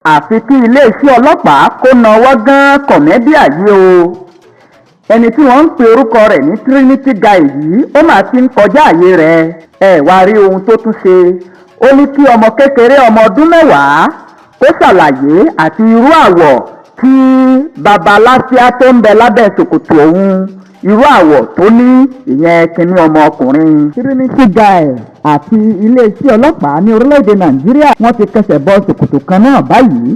Àfi kí iléeṣẹ́ ọlọ́pàá kó náwó gan comedian yìí o. Ẹni tí wọ́n ń pe orúkọ rẹ̀ ní Trinity Guy yìí, ó mà ti ń kọjá àyè rẹ̀. Ẹ wá rí ohun tó tún ṣe. Ó ní kí ọmọ kékeré ọmọ ọdún 10 kó ṣàlàyé àti irú àwọ̀ tí babaláfíà tó ń bẹ lábẹ́ ṣòkòtò òun, irú àwọ̀ tó ní, ìyẹn kínní ọmọkùnrin. Trinity Guy àti iléeṣẹ́ ọlọ́pàá ní orílẹ̀-èdè Nàìjíríà, wọ́n ti kẹsẹ̀ bọ ṣòkòtò kan náà báyìí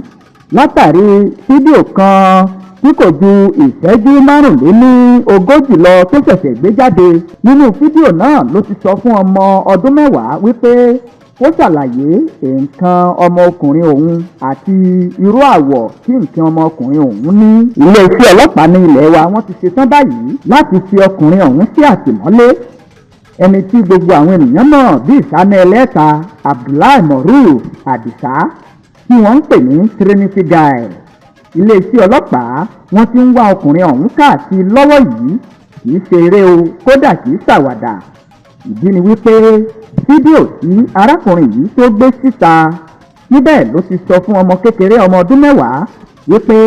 látàrí fídíò kan tí kò ju ìṣẹ́jú 35 lọ tó ṣẹ̀ṣẹ̀ gbé jáde. Nínú fídíò náà ló ti sọ fún ọmọ ọdún 10 wípé ó ṣàlàyé nǹkan ọmọkùnrin òun àti irú àwọ̀ tí nǹkan ọmọkùnrin òun ní. Iléeṣẹ́ ọlọ́pàá ní ilé wa, wọ́n ti ṣetán báyìí láti fi ọkùnrin ọ̀hún sí àtìmọ́lé. Ẹni tí gbogbo àwọn ènìyàn mọ̀ bí Ìsáná Ẹlẹ́ta, Abdullahi Moruf Adisa, tí wọ́n ń pè ní Trinity Guy, iléeṣẹ́ ọlọ́pàá, wọ́n ti ń wá ọkùnrin ọ̀hún káàkiri lọ́wọ́ yìí. Kì í ṣe eré o, kódà kì í ṣàwàdà. Ìdí ni wípé fídíò tí arákùnrin yìí tó gbé síta níbẹ̀ ló ti sọ fún ọmọ kékeré ọmọ ọdún 10 wípé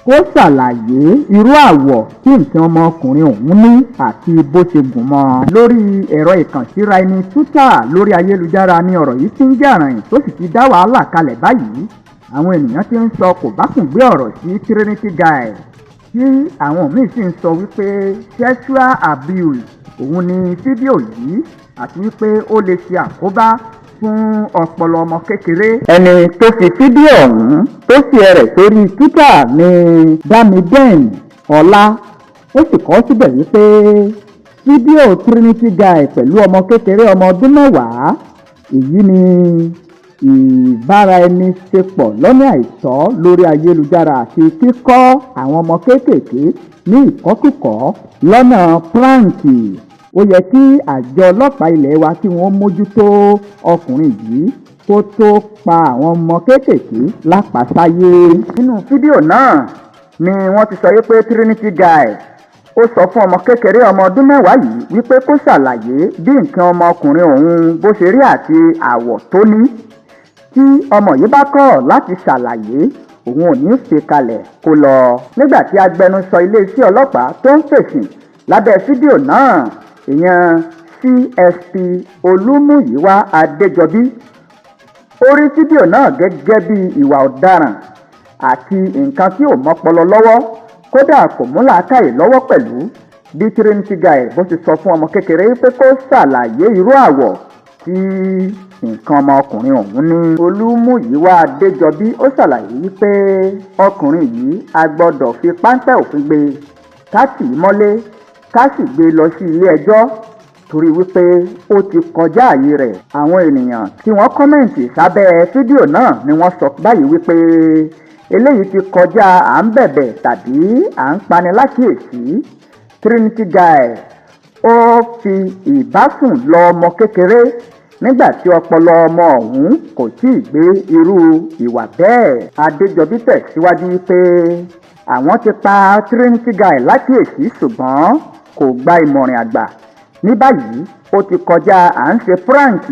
kó ṣàlàyé irú àwọ̀ tí nǹkan ọmọkùnrin òun ní àti bó ṣe gùn mọ́. Lórí ẹ̀rọ ìkànsíra ẹni Twitter, lórí ayélujára ni ọ̀rọ̀ yìí ti ń jà rànyìn, tó sì ti dá wàhálà kalẹ̀ báyìí. Àwọn ènìyàn ti ń sọ kò bá kùn gbé ọ̀rọ̀ sí Trinity Guy, tí àwọn míì sì ń sọ wípé sexual abuse òun ni fídíò yìí, àti wípé ó lè ṣe àkóbá fún ọpọlọ ọmọ kékeré. Ẹni tó fi fídíò ọ̀hún tó sì rẹ̀ sórí Twitter ní Damiden Ọlá. Ó sì kọ síbẹ̀ wípé fídíò Trinity Guy pẹ̀lú ọmọ kékeré ọmọ ọdún 10, èyí ni ìbáraẹniṣepọ̀ lọ́nà àìtọ́ lórí ayélujára àti kíkọ́ àwọn ọmọ kéékèèké ní ìkọ́kùkọ́ lọ́nà prank. Ó yẹ kí àjọ ọlọ́pàá ilé wa kí wọ́n mójútó ọkùnrin yìí kó tó pa àwọn ọmọ kéékèèké lápasáyé. Nínú fídíò náà ni wọ́n ti sọ wípé Trinity Guy ó sọ fún ọmọ kékeré ọmọ ọdún 10 yìí wípé kó ṣàlàyé bí nǹkan ọmọkùnrin òun bó ṣe rí àti àwọ̀ tó ní. Tí ọmọ yìí bá kọ̀ láti ṣàlàyé, òun ò ní í fi kalẹ̀ kó lọ. Nígbà tí agbẹnusọ iléeṣẹ́ ọlọ́pàá tó ń fèsì lábẹ́ fídíò náà, ìyẹn CSP Olúmúyíwá Adéjọbí, ó rí fídíò náà gẹ́gẹ́ bí ìwà ọ̀daràn àti nǹkan tí ò mọ́pọlọ lọ́wọ́, kódà kò mú làákàyè lọ́wọ́ pẹ̀lú. Bí Trinity Guy bó ti sọ fún ọmọ kékeré pé kó ṣàlàyé irú àwọ̀ tí nǹkan ọmọkùnrin ọ̀hún ní. Olúmúyíwá Adéjọbí ó ṣàlàyé wípé ọkùnrin yìí, a gbọ́dọ̀ fi páńpẹ́ òfin gbé, ká tì í mọ́lé, ká sì gbé e lọ sí ilé-ẹjọ́, torí wípé ó ti kọjá àyè rẹ̀. Àwọn ènìyàn tí wọ́n comment sábẹ́ fídíò náà ni wọ́n sọ báyìí wípé eléyìí ti kọjá à ń bẹ̀bẹ̀ tàbí à ń pani lákìyèsí. Trinity Guy ó fi ìbásùn lọ ọmọ kékeré nígbà tí ọpọlọ ọmọ ọ̀hún kò tí ì gbé irú ìwà bẹ́ẹ̀. Adéjọbí tẹ̀síwájú wípé àwọn ti pa Trinity Guy lákìyèsí, ṣùgbọ́n kò gba ìmọ̀ràn àgbà. Ní báyìí, ó ti kọjá à ń ṣe prank.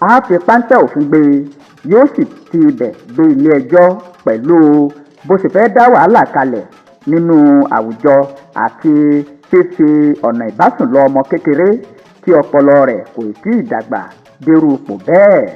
Á fi páńpẹ́ òfin gbé, yóò sì ti ibẹ̀ dé ilé-ẹjọ́ pẹ̀lú bó ṣe fẹ́ dá wàhálà kalẹ̀ nínú àwùjọ àti fífi ọ̀nà ìbásùn lọ ọmọ kékeré tí ọpọlọ rẹ̀ kò tí ì dàgbà dérú ipò bẹ́ẹ̀.